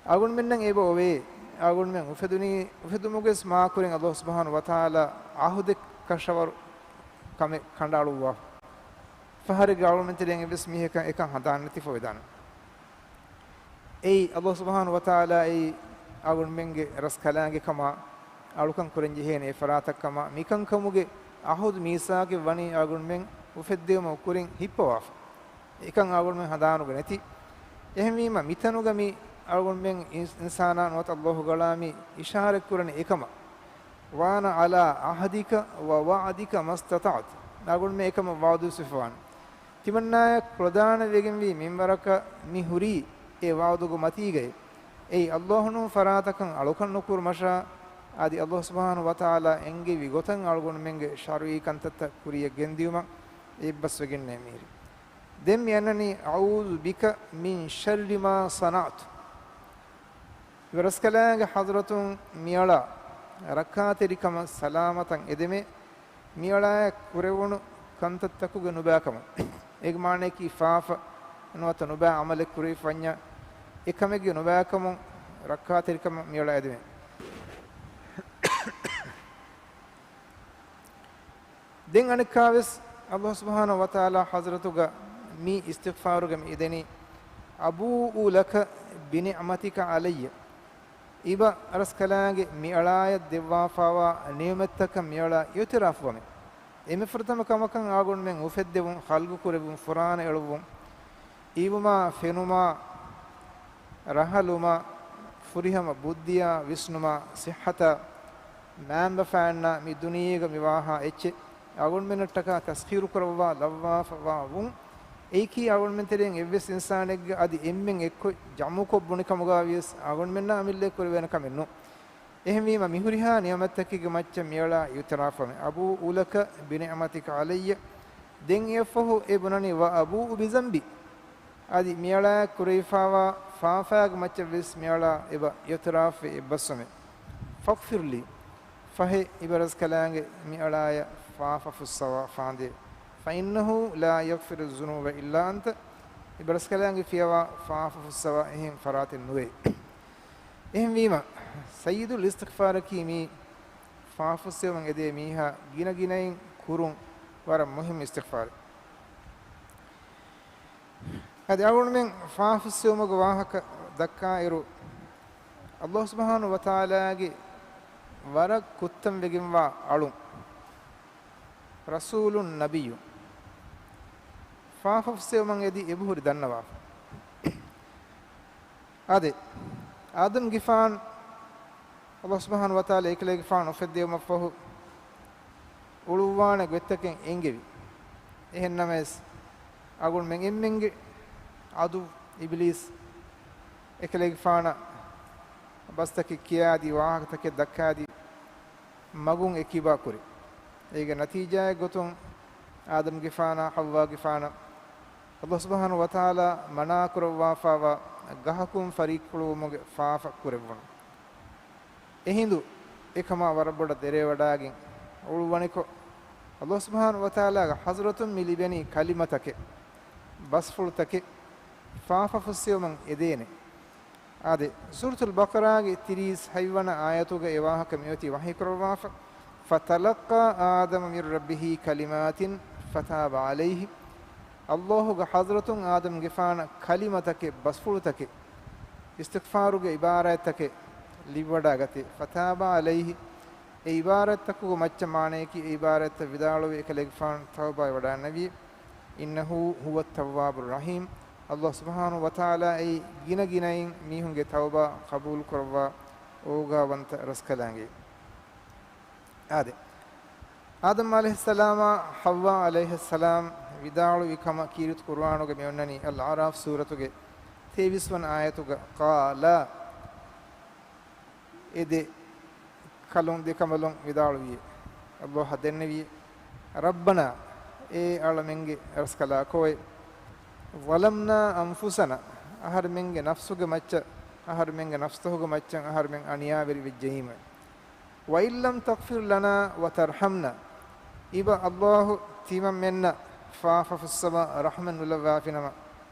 އަޅުގަނޑުމެންނަށް އެބަ އޮވޭ، އަޅުގަނޑުމެން އުފެދުނީ، އުފެދުމުގެ ވެސް މާކުރިން ﷲ ސުބްޙާނަހޫ ވަތަޢާލާ ޢަހުދެއް ކަށަވަރު ކަމެއް ކަނޑައަޅުއްވާ. ފަހަރެއްގަ އަޅުގަނޑުމެން ތެރެއިން އެއްވެސް މީހަކަށް އެކަން ހަނދާން ނެތިފަ ވެދާނެ. އެއީ، ﷲ ސުބްޙާނަހޫ ވަތަޢާލާ އެއީ އަޅުގަނޑުމެންގެ ރަސްކަލާނގެ ކަމާ، އަޅުކަން ކުރަން ޖެހޭނެ އެ ފަރާތަށް ކަމާ، މިކަންކަމުގެ ޢަހުދު މީސާކެއް ވަނީ އަޅުގަނޑުމެން އުފެއްދެވުމުގެ ކުރިން ހިއްޕަވާފަ. އެކަން އަޅުގަނޑުމެން ހަނދާނުގަ ނެތި. އެހެންވީމަ، މިތަނުގަ މި އަޅުގަނޑުމެން އިން-، އިންސާނާ ނުވަތަ ﷲ ގަޅާ މި އިޝާރަތް ކުރަނީ އެކަމަށް. وأنا على عهدك ووعدك ما استطعت. އަޅުގަނޑުމެން އެކަމަށް ވަޢުދުވެސް ވެފަވާނެ. ތިމަންނާޔަށް ކުޅަދާނަވެގެންވީ މިންވަރަކަށް މި ހުރީ އެ ވަޢުދުގެ މަތީގައި. އެއީ ﷲ ނޫން ފަރާތަކަށް އަޅުކަން ނުކުރުމަށާ، އަދި ﷲ ސުބްޙާނަހޫ ވަތަޢާލާ އެންގެވި ގޮތަށް އަޅުގަނޑުމެންގެ ޝަރުޢީ ކަންތައްތައް ކުރިޔަށް ގެންދިއުމަށް އެއްބަސްވެގެންނޭ މިހިރީ. ދެން މި އަންނަނީ، أعوذ بك من شر ما صنعت. އިބަރަސްކަލާނގެ ޙަޟްރަތުން މިއަޅާ ރައްކާތެރިކަމަށް ސަލާމަތަށް އެދެމޭ، މިއަޅާއަށް ކުރެވުނު ކަންތައްތަކުގެ ނުބައިކަމުން. އޭގެ މާނަޔަކީ ފާފަ ނުވަތަ ނުބައި ޢަމަލެއް ކުރެވިފަންޏާ، އެކަމެއްގެ ނުބައިކަމުން ރައްކާތެރިކަމަށް މިއަޅާ އެދެމޭ. ދެން އަނެއްކާވެސް ﷲ ސުބްޙާނަހޫ ވަތަޢާލާ ޙަޟްރަތުގަ މި އިސްތިޣްފާރުގަ މި އެދެނީ، أبوء لك بنعمتك علي. އިބަރަސްކަލާނގެ މިއަޅާޔަށް ދެއްވާފާވާ ނިޢުމަތްތަކަށް މިއަޅާ އިޢުތިރާފުވަމެ. އެންމެ ފުރަތަމަ ކަމަކަށް އަޅުގަނޑުމެން އުފެއްދެވުން، ޚަލްގު ކުރެވުން، ފުރާނަ އެޅުއްވުން، އިވުމާ، ފެނުމާ، ރަހަލުމާ، ފުރިހަމަ ބުއްދިއާ، ވިސްނުމާ، ޞިއްޙަތާ، މައިންބަފައިންނާ މި ދުނިޔޭގަ މި ވާހާ އެއްޗެއް އަޅުގަނޑުމެންނަށްޓަކާ ތަސްޚީރު ކުރައްވާ ލައްވާފަވާ ވުން. އެއީކީ އަޅުގަނޑުމެން ތެރެއިން އެއްވެސް އިންސާނެއްގެ އަދި އެންމެން އެއްކޮށް ޖަމުކޮށް ބުނި ކަމުގަ ވިޔަސް އަޅުގަނޑުމެންނާ އަމިއްލައަށް ކުރެވޭނެ ކަމެއް ނޫން. އެހެންވީމަ، މި ހުރިހާ ނިޢުމަތްތަކެއްގެ މައްޗަށް މިއަޅާ އިޢުތިރާފުވަމެ. أبوء لك بنعمتك علي. ދެން އެއަށްފަހު އެ ބުނަނީ، وأبوء بذنبي. އަދި މިއަޅާއަށް ކުރެވިފާވާ ފާފައިގެ މައްޗަށްވެސް މިއަޅާ އެބަ އިޢުތިރާފްވެ އެއްބަސްވަމެ. فاغفر لي. ފަހެ އިބަރަސްކަލާނގެ މިއަޅާޔަށް ފާފަ ފުއްސަވާ ފާނދޭ. فإنه لا يغفر الذنوب إلا أنت. އިބަރަސްކަލާނގެ ފިޔަވާ ފާފަ ފުއްސަވާ އެހެން ފަރާތެއް ނުވޭ. އެހެންވީމަ، ސައްޔިދުލް އިސްތިޣްފާރަކީ މީ ފާފަ ފުއްސެވުމަށް އެދޭ މީހާ ގިނަ ގިނައިން ކުރުން ވަރަށް މުހިއްމު އިސްތިޣްފާރެއް. އަދި އަޅުގަނޑުމެން ފާފަ ފުއްސެވުމުގެ ވާހަކަ ދައްކާއިރު، ﷲ ސުބްޙާނަހޫ ވަތަޢާލާގެ ވަރަށް ކުއްތަން ވެގެންވާ އަޅުން، ރަސޫލުން ނަބިއްޔުން، ފާފަ ފުއްސެވުމަށް އެދި އެބަހުރި ދަންނަވާފަ. އާދެ، އާދަމްގެފާނު ﷲ ސުބްޙާނަހޫ ވަތަޢާލާ އެކަލޭގެފާނު އުފެއްދެވުމަށްފަހު އުޅުއްވާނެ ގޮތްތަކެއް އެނގެވި. އެހެންނަމަވެސް، އަޅުގަނޑުމެން އެންމެންގެ ޢަދުވު އިބިލީސް އެކަލޭގެފާނަށް ބަސްތަކެއް ކިޔާދީ، ވާހަކަތަކެއް ދައްކާދީ، މަގުން އެ ކިބާ ކުރި. އޭގެ ނަތީޖާއެއް ގޮތުން އާދަމްގެފާނާ ޙައްވާގެފާނަށް ﷲ ސުބްޙާނަހޫ ވަތަޢާލާ މަނާ ކުރައްވާފާވާ ގަހަކުން ފަރީއްކުޅުވުމުގެ ފާފަ ކުރެއްވުނު. އެހިނދު އެކަމާ ވަރަށް ބޮޑަށް ދެރަވެވަޑައިގެން އުޅުއްވަނިކޮށް، ﷲ ސުބްޙާނަހޫ ވަތަޢާލާގެ ޙަޟްރަތުން މި ލިބެނީ ކަލިމަތަކެއް، ބަސްފުޅުތަކެއް، ފާފަ ފުއްސެވުމަށް އެދޭނެ. އާދެ، ސޫރަތުލް ބަޤަރާގެ ތިރީސް ހަތްވަނަ އާޔަތުގަ އެ ވާހަކަ މިއޮތީ ވަޙީކުރައްވާފަ، فتلقى آدم من ربه كلمات فتاب عليه. ﷲ ގެ ޙަޟްރަތުން އާދަމްގެފާނަށް ކަލިމަތަކެއް، ބަސްފުޅުތަކެއް، އިސްތިޣްފާރުގެ ޢިބާރާތްތަކެއް ލިބިވަޑައިގަތީ. فتاب عليه، އެ ޢިބާރާތްތަކުގެ މައްޗަށް މާނަޔަކީ އެ ޢިބާރާތްތައް ވިދާޅުވި އެކަލޭގެފާނު ތައުބާވެވަޑައިގަންނަވީ. إنه هو التواب الرحيم. ﷲ ސުބްޙާނަހޫ ވަތަޢާލާ އެއީ ގިނަ ގިނައިން މީހުންގެ ތައުބާ ޤަބޫލުކުރައްވާ އޯގާވަންތަ ރަސްކަލާނގެ. އާދެ، އާދަމް ޢަލައިހިއްސަލާމާ ޙައްވާ ޢަލައިހައްސަލާމް ވިދާޅުވި ކަމަށް ކީރިތި ޤުރުއާނުގަ މިއޮންނަނީ އަލްއަޢްރާފް ސޫރަތުގެ ތޭވީސް ވަނަ އާޔަތުގަ، قالا، އެ ދެ ކަލުން، ދެ ކަނބަލުން ވިދާޅުވި، ﷲ އަށް ދެންނެވި، ربنا، އޭ އަޅަމެންގެ ރަސްކަލާކޯއެ، ظلمنا أنفسنا، އަހަރެމެންގެ ނަފްސުގެ މައްޗަށް، އަހަރެމެންގެ ނަފްސުތަކުގެ މައްޗަށް އަހަރެމެން އަނިޔާވެރި ވެއްޖެއީމަ. وإن لم تغفر لنا وترحمنا، އިބަ ﷲ ތިމަންމެންނަށް ފާފަ ފުއްސަވާ ރަޙްމަތް ނުލައްވާފިނަމަ،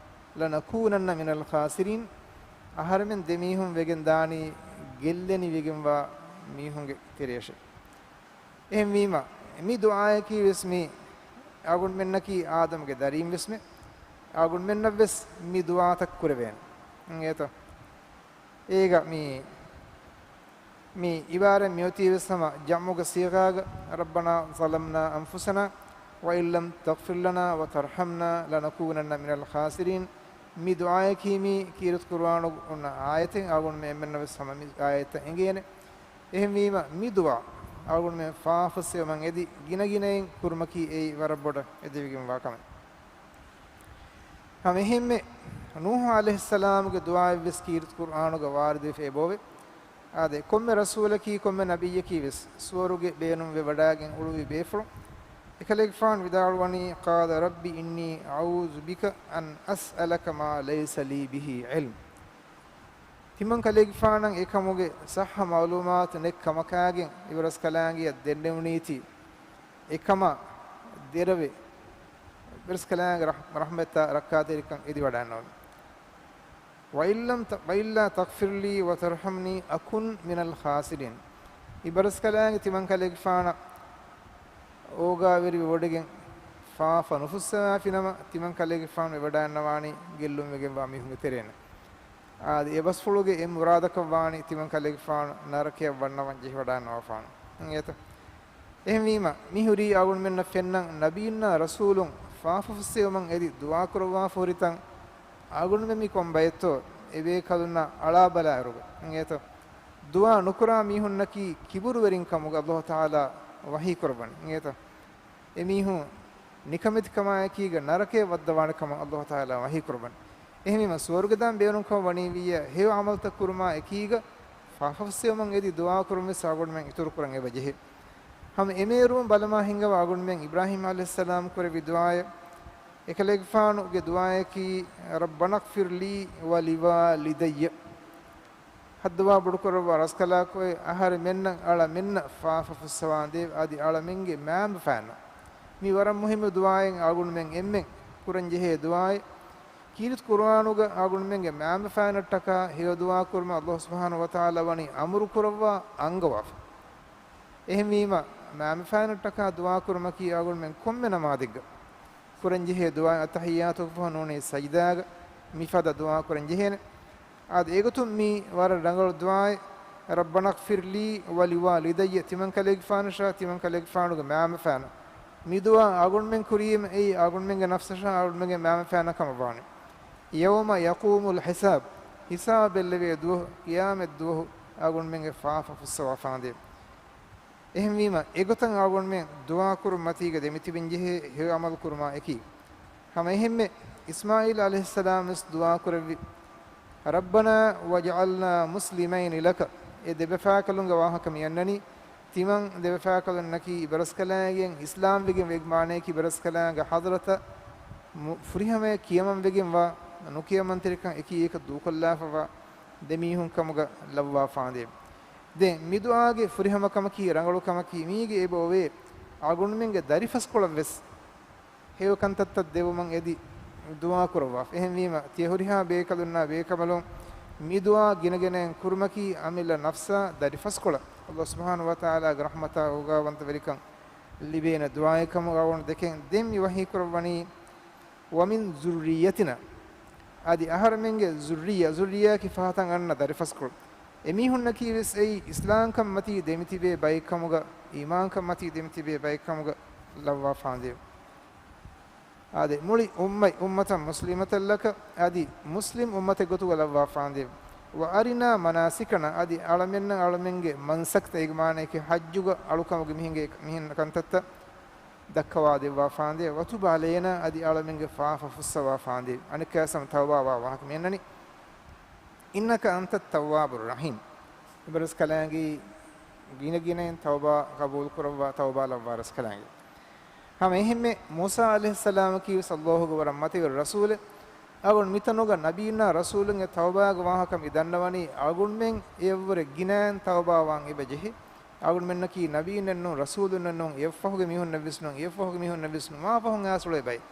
لنكونن من الخاسرين، އަހަރެމެން ދެމީހުން ވެގެން ދާނީ ގެއްލެނިވެގެންވާ މީހުންގެ ތެރެއަށެ. އެހެންވީމަ، މި ދުޢާއަކީ ވެސް މި އަޅުގަނޑުމެންނަކީ އާދަމްގެ ދަރީން ވެސްމެ، އަޅުގަނޑުމެންނަށް ވެސް މި ދުޢާތައް ކުރެވޭނެ. އެނގޭތަ؟ އޭގަ މި، މި ޢިބާރަތް މިއޮތީ ވެސް ހަމަ ޖަމްޢުގެ ޞީޣާގަ، ربنا ظلمنا أنفسنا وإن لم تغفر لنا وترحمنا لنكونن من الخاسرين. މި ދުޢާއަކީ މި ކީރިތި ޤުރުއާނުގަ އޮންނަ އާޔަތެއް، އަޅުގަނޑުމެން އެންމެންނަށް ވެސް ހަމަ މި އާޔަތްތައް އެނގޭނެ. އެހެންވީމަ، މި ދުޢާ، އަޅުގަނޑުމެން ފާފަފުއްސެވުމަށް އެދި ގިނަގިނައިން ކުރުމަކީ އެއީ ވަރަށް ބޮޑަށް އެދެވިގެންވާ ކަމެއް. ހަމަ އެހެންމެ ނޫޙު ޢަލައިހިއްސަލާމުގެ ދުޢާއެއްވެސް ކީރިތި ޤުރްއާނުގަ ވާރިދުވެފަ އެބައޮވޭ. އާދެ، ކޮންމެ ރަސޫލަކީ، ކޮންމެ ނަބިއްޔަކީވެސް ސުވަރުގެ ބޭނުންވެވަޑައިގެން އުޅުއްވި ބޭފުޅުން. އެކަލޭގެފާނު ވިދާޅުވަނީ، قال رب إني أعوذ بك أن أسألك ما ليس لي به علم. ތިމަން ކަލޭގެފާނަށް އެކަމުގެ ޞައްޙަ މަޢުލޫމާތު ނެތް ކަމަކާގެން އިބަރަސްކަލާނގެއަށް ދެންނެވުނީތީ، އެކަމަށް ދެރަވެ އިބަރަސްކަލާނގެ ރަޙް-، ރަޙްމަތާ ރައްކާތެރިކަން އެދިވަޑައިންނަވަން. وإن لم ت-، وإلا تغفر لي وترحمني أكن من الخاسرين. އިބަރަސްކަލާނގެ ތިމަން ކަލޭގެފާނަށް އޯގާވެރިވެވޮޑިގެން ފާފަ ނުފުއްސަވާފިނަމަ، ތިމަން ކަލޭގެފާނު ވެވަޑައިންނަވާނީ ގެއްލުންވެގެންވާ މީހުންގެ ތެރޭން. އާދެ، އެ ބަސްފުޅުގެ އެއް މުރާދަކަށްވާނީ ތިމަން ކަލޭގެފާނު ނަރަކަޔަށް ވަންނަވަން ޖެހިވަޑައިންނަވާފާނު. އެނގޭތަ؟ އެހެންވީމަ، މި ހުރީ އަޅުގަނޑުމެންނަށް ފެންނަން ނަބީންނާ ރަސޫލުން ފާފަފުއްސެވުމަށް އެދި ދުޢާކުރައްވާފަ ހުރިތަން. އަޅުގަނޑުމެން މި ކޮން ބައެއްތޯ އެ ބޭކަލުންނާ އަޅާބަލާއިރުގަ، އެނގޭތަ؟ ދުޢާ ނުކުރާ މީހުންނަކީ ކިބުރުވެރިން ކަމުގަ އައްލާހު ތަޢާލާ ވަޙީ ކުރައްވަނީ، އެނގޭތަ؟ އެމީހުން ނިކަމެތިކަމާއެކީގަ ނަރަކަޔަށް ވައްދަވާނެ ކަމަށް އައްލާހު ތަޢާލާ ވަޙީ ކުރައްވަނީ. އެހެންވީމަ، ސުވަރުގެދާން ބޭނުންކަމަށް ވަނީވިއްޔާ، ހެޔޮ ޢަމަލުތައް ކުރުމާ އެކީގަ ފާފަފުއްސެވުމަށް އެދި ދުޢާކުރުން ވެސް އަޅުގަނޑުމެން އިތުރުކުރަން އެބަޖެހޭ. ހަމަ އެމޭރުން ބަލަމާ ހިންގަވާ އަޅުގަނޑުމެން އިބްރާހީމް ޢަލައިހިއްސަލާމް ކުރެއްވި ދުޢާއެއް، އެކަލޭގެފާނުގެ ދުޢާއަކީ، ربنا اغفر لي ولوالدي. ހައްދަވާ ބޮޑުކުރައްވާ ރަސްކަލާކޮއެ، އަހަރެމެންނަށް އަޅަމެންނަށް ފާފަ ފުއްސަވާނދޭވެ، އަދި އަޅަމެންގެ މައިންބަފައިންނަށް. މި ވަރަށް މުހިއްމު ދުޢާއެއް އަޅުގަނޑުމެން އެންމެން ކުރަންޖެހޭ ދުޢާއެއް. ކީރިތި ޤުރުއާނުގަ އަޅުގަނޑުމެންގެ މައިންބަފައިންނަށްޓަކާ ހެޔޮ ދުޢާ ކުރުމަށް އައްލާހު ސުބްޙާނަހޫ ވަތަޢާލާ ވަނީ އަމުރު ކުރައްވާ އަންގަވާފަ. އެހެންވީމަ، މައިންބަފައިންނަށްޓަކާ ދުޢާ ކުރުމަކީ އަޅުގަނޑުމެން ކޮންމެ ނަމާދެއްގަ ކުރަންޖެހޭ ދުޢާ، އައްތަޙިއްޔާތުގެ ފަހު ނޫނީ ސަޖިދާގަ މިފަދަ ދުޢާ ކުރަންޖެހޭނެ. އާދެ، އެގޮތުން މީ ވަރަށް ރަނގަޅު ދުޢާއެއް. ربنا اغفر لي ولوالدي، ތިމަން ކަލޭގެފާނަށާ ތިމަން ކަލޭގެފާނުގެ މައިންބަފައިންނަށް. މި ދުޢާ އަޅުގަނޑުމެން ކުރީމަ އެއީ އަޅުގަނޑުމެންގެ ނަފްސަށާ އަޅުގަނޑުމެންގެ މައިންބަފައިންނަށް ކަމަށްވާނެ. يوم يقوم الحساب، ހިސާބެއް ލެވޭ ދުވަހު، ޤިޔާމަތް ދުވަހު އަޅުގަނޑުމެންގެ ފާފަ ފުއްސަވާފާނދޭ. އެހެންވީމަ، އެގޮތަށް އަޅުގަނޑުމެން ދުޢާކުރުން މަތީގަ ދެމިތިބެންޖެހޭ ހެޔޮ ޢަމަލު ކުރުމާ އެކީ. ހަމަ އެހެންމެ، އިސްމާޢީލް ޢަލައިހިއްސަލާމް ވެސް ދުޢާކުރެއްވި، ربنا واجعلنا مسلمين لك. އެ ދެބަފާކަލުންގެ ވާހަކަ މިއަންނަނީ، ތިމަން ދެބަފާކަލުންނަކީ އިބަރަސްކަލާނގެ އިސްލާމްވެގެން ވެ، މާނަޔަކީ އިބަރަސްކަލާނގެ ޙަޟްރަތަށް މު-، ފުރިހަމަޔަށް ކިޔަމަންވެގެންވާ، ނުކިޔަމަންތެރިކަން އެކީ އެކަށް ދޫކޮށްލާފަވާ ދެމީހުން ކަމުގަ ލައްވާފާނދޭ. ދެން މި ދުޢާގެ ފުރިހަމަކަމަކީ ރަނގަޅުކަމަކީ މީގެ އެބަ އޮވޭ އަޅުގަނޑުމެންގެ ދަރިފަސްކޮޅަށް ވެސް ހެޔޮ ކަންތައްތައް ދެވުމަށް އެދި ދުޢާ ކުރައްވާފަ. އެހެންވީމަ، ތިޔަ ހުރިހާ ބޭކަލުންނާ ބޭކަނބަލުން މި ދުޢާ ގިނަގިނައިން ކުރުމަކީ އަމިއްލަ ނަފްސާ ދަރިފަސްކޮޅަށް އައްލާހު ސުބްޙާނަހޫ ވަތަޢާލާގެ ރަޙްމަތާ އޯގާވަންތަވެރިކަން ލިބޭނެ ދުޢާއެއް ކަމަށް އަޅުގަނޑު ދެކެން. ދެން މި ވަޙީ ކުރައްވަނީ، ومن ذريتنا، އަދި އަހަރެމެންގެ ޒުއްރިއްޔާ، ޒުއްރިއްޔާއަކީ ފަހަތަށް އަންނަ ދަރިފަސްކޮޅު. އެމީހުންނަކީ ވެސް އެއީ އިސްލާމްކަން މަތީ ދެމިތިބޭ ބައެއް ކަމުގަ، އީމާންކަން މަތީ ދެމިތިބޭ ބައެއް ކަމުގަ ލައްވާފާނދޭ. އާދެ، މުޅި އުއްމަތް، أمة مسلمة لك، އަދި މުސްލިމް އުއްމަތެއް ގޮތުގަ ލައްވާފާނދޭ. وأرنا مناسكنا، އަދި އަޅަމެންނަށް އަޅަމެންގެ މަންސަކްތައް، އޭގެ މާނަޔަކީ ޙައްޖުގަ އަޅުކަމުގެ މިހިނގޭ، މިހެން ކަންތައްތައް ދައްކަވާ ދެއްވާފާނދޭ. وتب علينا، އަދި އަޅަމެންގެ ފާފަ ފުއްސަވާފާނދޭ. އަނެއްކާވެސް ހަމަ ތައުބާވާ ވާހަކަ މިއަންނަނީ. إنك أنت التواب الرحيم. އިބަރަސްކަލާނގެ ގިނަގިނައިން ތައުބާ ޤަބޫލު ކުރައްވާ، ތައުބާ ލައްވާ ރަސްކަލާނގެ. ހަމަ އެހެންމެ، މޫސާ ޢަލައިހިއްސަލާމަކީ ވެސް އައްލާހުގެ ވަރަށް މަތިވެރި ރަސޫލެއް. އަޅުގަނޑު މިތަނުގަ ނަބީންނާ ރަސޫލުންގެ ތައުބާގެ ވާހަކަ މި ދަންނަވަނީ، އަޅުގަނޑުމެން އެއަށްވުރެ ގިނައިން ތައުބާވާން އެބަ ޖެހޭ. އަޅުގަނޑުމެންނަކީ ނަބީންނެއް ނޫން، ރަސޫލުންނެއް ނޫން، އެއަށްފަހުގެ މީހުންނެއް ވެސް ނޫން، އެއަށްފަހުގެ މީހުންނެއް ވެސް ނޫން، މާފަހުން އައިސް އުޅޭ ބައެއް.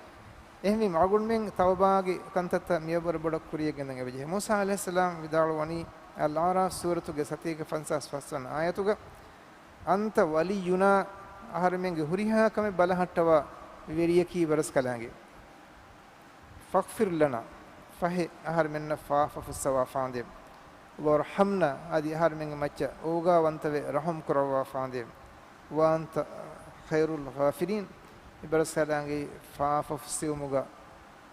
އެހެންވީމަ، އަޅުގަނޑުމެން ތައުބާގެ ކަންތައްތައް މިއަށްވުރެ ބޮޑަށް ކުރިޔަށް ގެންދަން އެބަޖެހޭ. މޫސާ ޢަލައިހިއްސަލާމް ވިދާޅުވަނީ، އަލްއަޢްރާފް ސޫރަތުގެ ސަތޭކަ ފަންސާސް ފަސްވަނަ އާޔަތުގަ، أنت ولينا، އަހަރެމެންގެ ހުރިހާ ކަމެއް ބަލަހައްޓަވާ ވެރިޔަކީ އިބަރަސްކަލާނގެ. فاغفر لنا، ފަހެ އަހަރެމެންނަށް ފާފަ ފުއްސަވާފާނދޭ. وارحمنا، އަދި އަހަރެމެންގެ މައްޗަށް އޯގާވަންތަވެ ރަޙުމް ކުރައްވާފާނދޭ. وأنت خير الغافرين، އިބަރަސްކަލާނގެ ފާފަ ފުއްސެވުމުގަ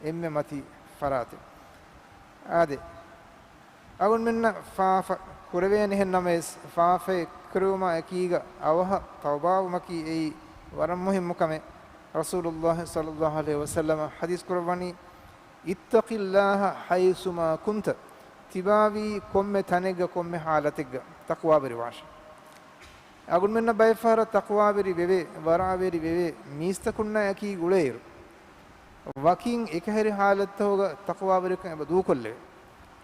އެންމެ މަތީ ފަރާތެއް. އާދެ، އަޅުގަނޑުމެންނަށް ފާފަ ކުރެވޭނެހެން ނަމަވެސް، ފާފައެއް ކުރެވުމާ އެކީގަ އަވަހަށް ތައުބާވުމަކީ އެއީ ވަރަށް މުހިއްމު ކަމެއް. ރަސޫލުﷲ ޞައްލަﷲ ޢަލައިހި ވަސައްލަމަ ޙަދީޘް ކުރައްވަނީ، "اتق الله حيثما كنت." ތިބާވީ ކޮންމެ ތަނެއްގަ ކޮންމެ ޙާލަތެއްގަ ތަޤްވާވެރިވާށޭ. އަޅުގަނޑުމެންނަށް ބައެއް ފަހަރަށް ތަޤްވާވެރި ވެވޭ، ވަރަޢަވެރި ވެވޭ މީސްތަކުންނާ އެކީ ގުޅޭއިރު، ވަކިން އެކަހެރި ޙާލަތްތަކުގަ ތަޤްވާވެރިކަން އެބަ ދޫކޮށްލެވޭ.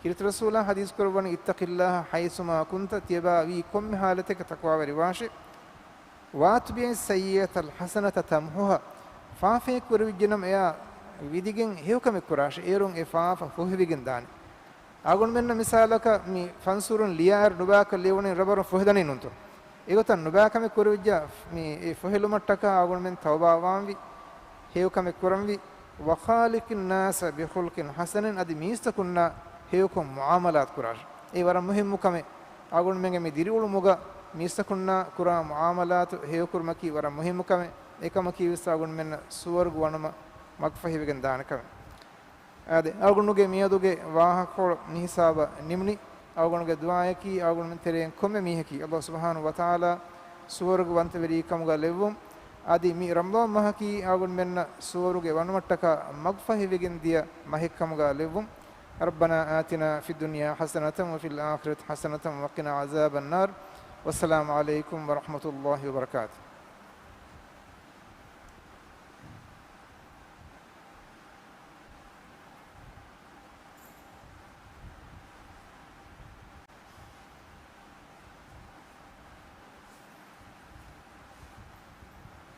ކީރިތި ރަސޫލާ ޙަދީޘް ކުރައްވަނީ، "اتق الله حيثما كنت." ތިޔަބާ ވީ ކޮންމެ ޙާލަތެއްގަ ތަޤްވާވެރިވާށޭ. "وأتبع السيئة الحسنة تمحها." ފާފައެއް ކުރެވިއްޖެނަމަ އެއާ ވިދިގެން ހެޔޮކަމެއް ކުރާށޭ. އޭރުން އެ ފާފަ ފޮހެވިގެން ދާނެ. އަޅުގަނޑުމެންނަށް މިސާލަކަށް މި ފަންސުރުން ލިޔާއިރު ނުބާކަށް ލިޔެވުނީ ރަބަރުން ފޮހެދަނީ ނޫންތޯ؟ އެގޮތަށް ނުބާކަމެއް ކުރެވިއްޖާ މި އެ ފޮހެލުމަށްޓަކާ އަޅުގަނޑުމެން ތައުބާވާންވީ، ހެޔޮކަމެއް ކުރަންވީ. "وخالق الناس بخلق حسن." އަދި މީސްތަކުންނާ ހެޔޮކޮށް މުޢާމަލާތު ކުރާށޭ. އެ ވަރަށް މުހިއްމު ކަމެއް. އަޅުގަނޑުމެންގެ މި ދިރިއުޅުމުގަ މީސްތަކުންނާ ކުރާ މުޢާމަލާތު ހެޔޮކުރުމަކީ ވަރަށް މުހިއްމު ކަމެއް. އެކަމަކީ ވެސް އަޅުގަނޑުމެންނަށް ސުވަރުގެ ވަނުމަށް މަގުފަހިވެގެން ދާނެ ކަމެއް. އާދެ، އަޅުގަނޑުގެ މިއަދުގެ ވާހަކަކޮޅު މިހިސާބަށް ނިމުނީ. އަޅުގަނޑުގެ ދުޢާއަކީ އަޅުގަނޑުމެން ތެރެއިން ކޮންމެ މީހަކީ ﷲ ސުބްޙާނަހޫ ވަތަޢާލާ ސުވަރުގެވަންތަވެރިކަމުގަ ލެއްވުން. އަދި މި ރަމަޟާން މަހަކީ އަޅުގަނޑުމެންނަށް ސުވަރުގެ ވަނުމަށްޓަކާ މަގުފަހިވެގެން ދިޔަ މަހެއްކަމުގަ ލެއްވުން. ربنا آتنا في الدنيا حسنة وفي الآخرة حسنة وقنا عذاب النار. والسلام عليكم ورحمة الله وبركاته.